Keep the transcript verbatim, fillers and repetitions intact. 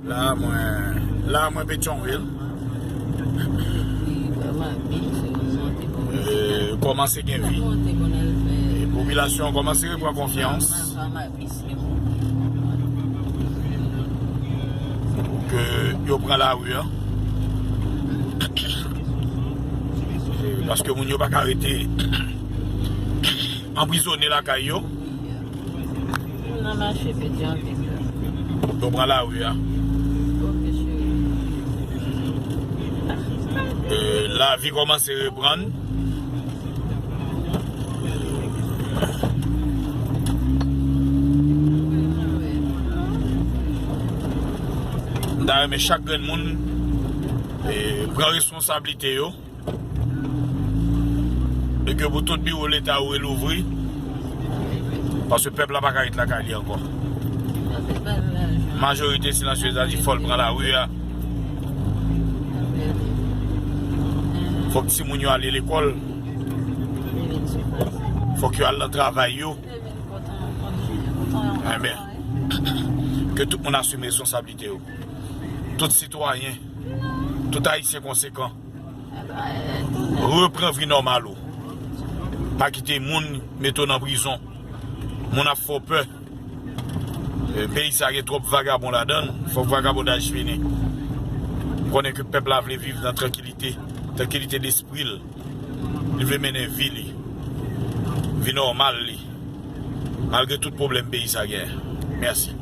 La mwen, la mwen Petyonvil. E, kòmanse gen vi. E, popilasyon an kòmanse repran konfyans. Pou ke yo pran lari an. E, paske moun yo pa ka rete anprizone lakay yo. Moun nan mache Petyonvil. Yo pran lari a. Ok, cheri. E, lavi kòmanse reprann. M ta renmen chak grenn moun, e, pran responsablite yo. E ke pou tout biwo Leta yo relouvri. Paske pèp la pa ka ret lakay li ankò. Majorite silansyez la di fò l pran lari a. Fòk timoun yo ale lekòl. Fòk yo al nan travay yo. Enben, ke tout moun asime responsablite yo. Tout sitwayen, tout Ayisyen konsekan. Repran vi nòmal ou. Pa kite moun mete w nan prizon. Moun ap fè w pè. E, peyi sa gen twòp vagabon ladan l. Fòk vagabondaj fini. M konnen ke pèp la vle viv nan trankilite, trankilite lespri l. Li vle mennen vi li, vi nòmal li, malgre tout pwoblèm peyi sa genyen. Mèsi.